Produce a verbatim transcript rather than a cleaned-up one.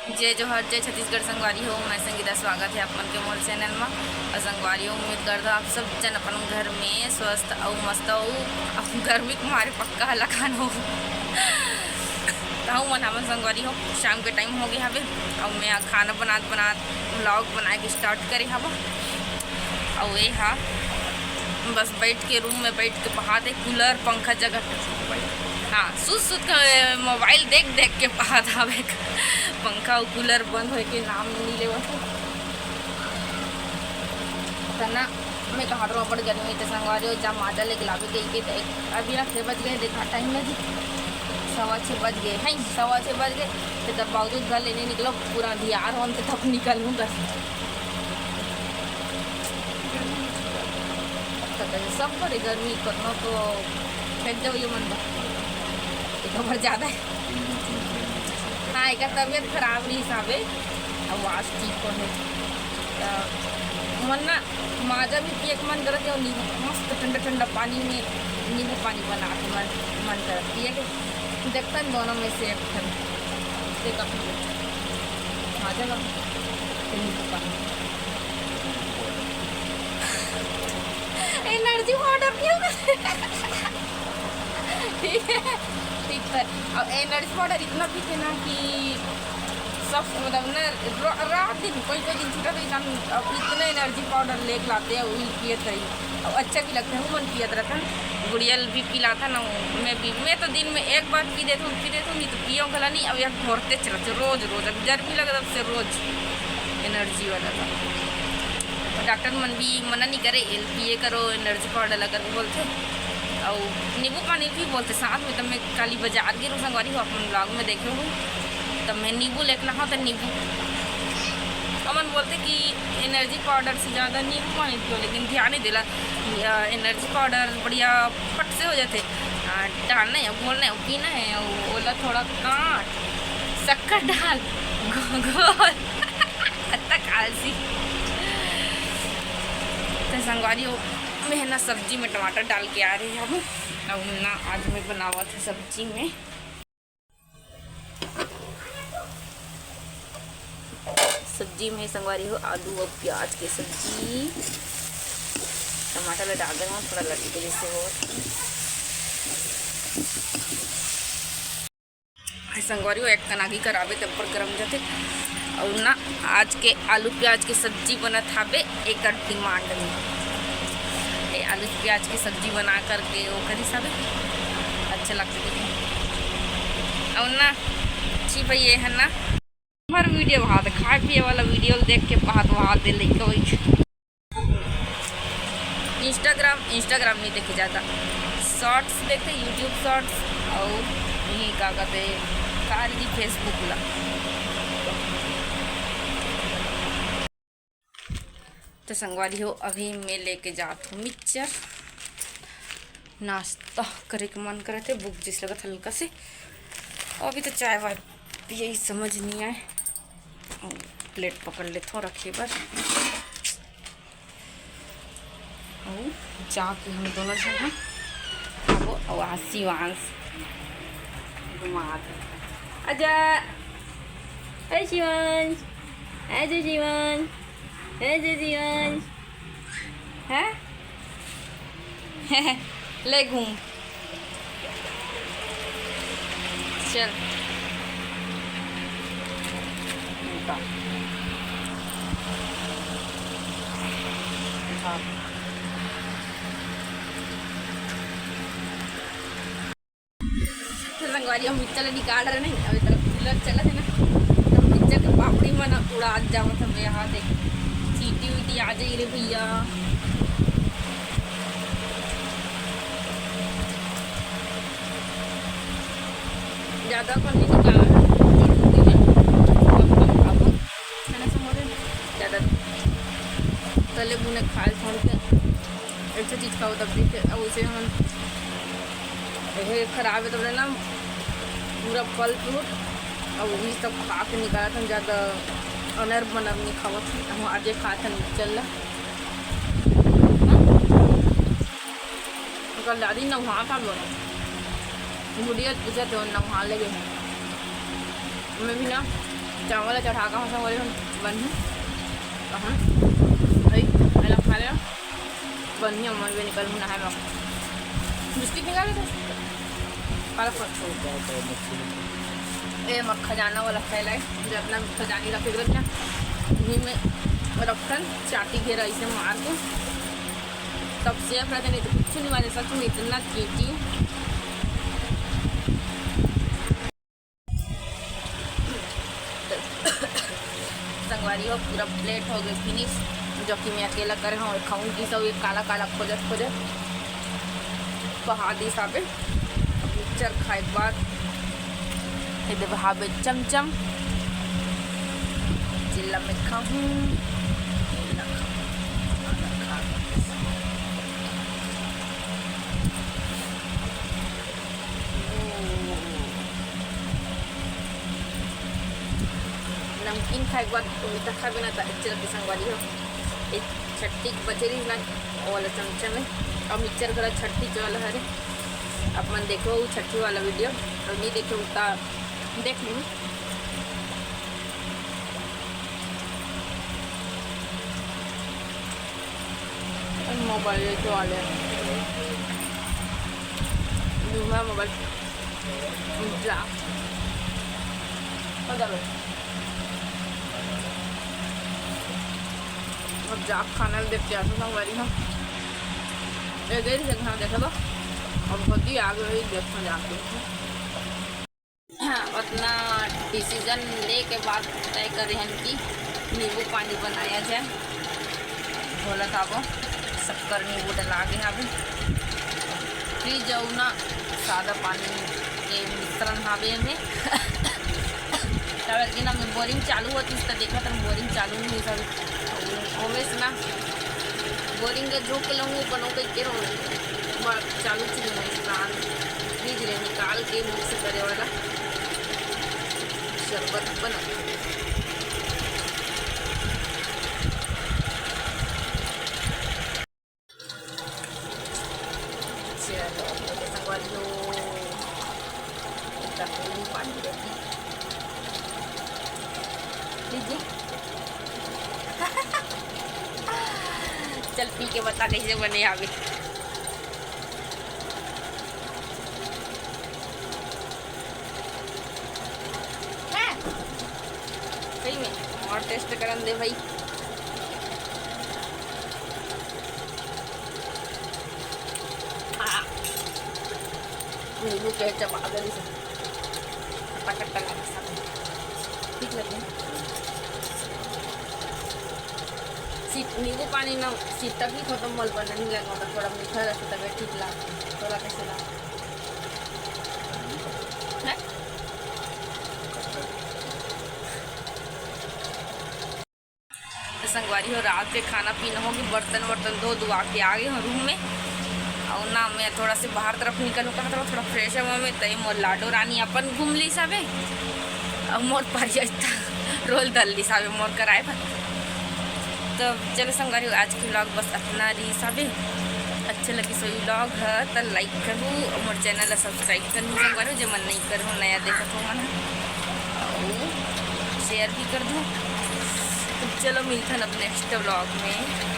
जय जोहार, जय छत्तीसगढ़ संगवारी हो, मैं संगीता, स्वागत है आप मन के मोर चैनल मा। और संगवारी हो, उम्मीद करता आप सब जन अपन घर में स्वस्थ अउ मस्त अउ, अउ गर्मी के मारे पक्का हलाकान हो। तो हमन हमन संगवारी हो, शाम के टाइम हो गया हवे, अब मैं खाना बनात बनात व्लॉग बनाए के स्टार्ट करे हवा। अउ ये हा बस बैठ के, रूम में बैठ के पहात है, कूलर पंखा जगह। हाँ, सुत सुत के मोबाइल देख देख के पहात हवे। पंखा अउ कूलर बंद होए के नाम नहीं लेवत है। त ना, मैं कहा रहा बड़ गर्मी, तो संगवारी हो जा माजा लेके लावे गई के, तो एक, अभी ना छः बज गए, देखा टाइम में जी सवा छः बज गए हैं, सवा छः बज गए। तो तब बावजूद घर लेने निकलो, पूरा अंधियार होन तो तब निकलूँ घर। तो कहीं सब करे गर्मी करना तो फेंक जाओ ये मन बा। एक बार ज़्यादा है। हाँ, एक तबीयत खराब रही हिसाबे, अब आज ठीक हो है। तो मन ना माजा भी पिए के मन करत है, और नींबू, मस्त ठंडा ठंडा पानी में नींबू पानी बना के मन, मन करत पिए के। देखते हैं दोनों में से एक ठन। देखा, माजा का नींबू पानी। एनर्जी पाउडर पियो। ठीक है, ठीक है। अब एनर्जी पाउडर इतना पीते ना कि सब, मतलब ना, रा-, रात दिन, कोई कोई दिन छूटा तो इंसान अब इतना एनर्जी पाउडर लेके लाते हैं, वही पियत रही। अब अच्छा भी लगता है, वो मन पियत रहता है। गुड़िया भी पिलाता ना, मैं भी, मैं तो दिन में एक बार पी देता हूँ, पी देता हूँ, नहीं तो पियो घला नहीं। अब यहाँ घोरते चलते रोज रोज, अब गर्मी लगा तब से रोज एनर्जी वाला था। और डॉक्टर मन भी मना नहीं करे, एल पिए करो, एनर्जी पाउडर ला करके बोलते। और नींबू पानी भी बोलते साथ में। तो मैं काली बाजार गे रहूँ संगवारी हो, अपन व्लॉग में देखे हो, तो मैं नींबू लेके ना हो तो नींबू, अमन बोलते कि एनर्जी पाउडर से ज़्यादा नींबू पानी पियो, लेकिन ध्यान नहीं देला। या एनर्जी पाउडर बढ़िया फट से हो जाते, आ, डालना है, घोलना है, पीना है, वो- ओला थोड़ा काट, शक्कर डाल, घो-, घोल। तक आलसी। तो संगवारी हो, मैं ना सब्जी में टमाटर डाल के आ रही हूँ। अब ना आज मैं बनावत है सब्जी में, सब्जी में संगवारी हो आलू और प्याज के सब्जी। टमाटर ला डाल देना, थोड़ा लटके जैसे हो। हाय संगवारी हो, एक कन आगी कराबे तब पर गरम जाथे। और ना आज के आलू प्याज के सब्जी बनत हाबे एकर डिमांड में। ए आलू प्याज के सब्जी बना करके वो करी सबे अच्छा लगता है। और ना छी भाई ये है ना हमार वीडियो वहाँ खाए पिए वाला वीडियो देख के बात वहाँ दे लइका वही। इंस्टाग्राम, इंस्टाग्राम नहीं देखे जाता, शॉर्ट्स देखते, यूट्यूब शॉर्ट्स। और ये का कहते कार जी फेसबुक ला। तो संगवारी हो, अभी मैं लेके जात हूँ मिक्सचर। नाश्ता करे के मन करत हे, भूख जैसे लगत हल्का से। अभी तो चाय वाय पिए समझ नहीं आए। प्लेट पकड़ लेथो रखे बर। अउ जाके हम दोनों झन ह खाबो। अउ आज शिवांश घुमात हे। आजा, ए शिवांश, ए जे शिवांश, ए जे शिवांश, हैं? ले घूम। चल। उठा। उठा। तो संगवारी, हम मिक्सचर ला निकाल रहे नहीं, अभी तरफ कूलर चलत है ना, तो मिक्सचर के पापड़ी मन उड़ात जावत हवे। यहाँ देख, चींटी उटी आ जाई रे भैया। ज्यादा कौन नहीं निकाला है, कम कम खाबो, है ना, समझ में? ज्यादा तले बुने खाए छोड़ के अच्छा चीज खाओ तब ठीक है। अब उसे हम ये खराब है तो ना पूरा फल फ्रूट, अब वही सब खा के निकालत हन। ज्यादा अनर बनर नहीं खावत हन। हम आज खात हन, चल ला। कल दादी नहा था बोला, गुड़िया पूछा तो नहा ले गए हैं। मैं भी ना चावल चढ़ा का हंसा बोले हम बनही। कहाँ? भाई, पहला खा ले। बनही, हम भी निकल हूँ नहाए में। बिस्किट निकाले थे। काला फट। ए, मोर खजाना वाला फैला है, जितना भी खजानी रखे रहते हैं, उन्हीं में रखन, चाटी घेरा इसे मार के, तब सेफ रहते, नहीं तो कुछ नहीं मारे, सच में इतना चीटी। संगवारी हो, पूरा प्लेट हो गए फिनिश, जो कि मैं अकेला करे हूँ और खाऊंगी सब ये काला काला खोजत खोजत। पहा दी साबे मिक्सचर खाए के बाद ये देबे हाबे चमचम। चिल्ला में खाहूँ, चिल्ला खाहूँ, खाना खा। नमकीन खाए के बाद मीठा खाबे ना, त अच्छा लगथे संगवारी हो। एक छट्टी के बचे रहिस ना, वो वाला चमचा में, और मिक्सचर करा छट्टी के वाला हरे। आप मन देखो वो छट्टी वाला वीडियो, और नहीं देखो त देख ली। मोबाइल ये तो वाले दूसरा मोबाइल जा हो जावे। अब जा खाना देख के आते संगवारी हम। ए गई जगह देखा तो अब होती आ गई देखना जाके। हाँ, उतना डिसीजन ले के बाद तय करे हन कि नींबू पानी बनाया जाए। भोला साबो शक्कर नींबू डला के हावे, फ्रिज अउ ना सादा पानी के मिश्रण हावे एमे। काबर कि ना बोरिंग चालू होतिस त देखत रहूं, बोरिंग चालू नहीं होइस हावे। ओवेस ना बोरिंग के झोंक के लहूं, बनो कहिके रहूं, बस चालू चीज में स्नान फ्रिज ले निकाल के मिक्स करे वाला शरबत बना। चलो, संगवारी हो, एकदम नींबू पानी रहती। लीजिए। चल पी के बता कैसे बने आवे। हैं? सही में और टेस्ट करन दे भाई। हाँ। नींबू के चबा गली से खट्टा खट्टा लगा सब। ठीक लगे। सी-, नींबू पानी ना सीता भी खत्म मल बने नहीं लगा, मतलब थोड़ा मीठा रहता तबे ठीक लगा। थोड़ा कैसे लगा? हैं? तो संगवारी हो, रात के खाना पीना हो गए, बर्तन वर्तन धो धुआ के आ गए हो रूम में। और ना मैं थोड़ा से बाहर तरफ निकल होकर थोड़ा, थोड़ा फ्रेश हुआ मैं, तय मोर लाडो रानी अपन घूम ली सबे। अब मोर परिया इतना रोल धर ली सबे मोर कराए पर। तो चलो संगवारी हो, आज के व्लॉग बस इतना रही सबे। अच्छे लगे सो व्लॉग है तो लाइक करू और मोर चैनल ला सब्सक्राइब कर लू संगवारी हो, जे मन नहीं करू नया देखत हो मन, और शेयर भी कर दू। तो चलो मिलथन अब नेक्स्ट व्लॉग में।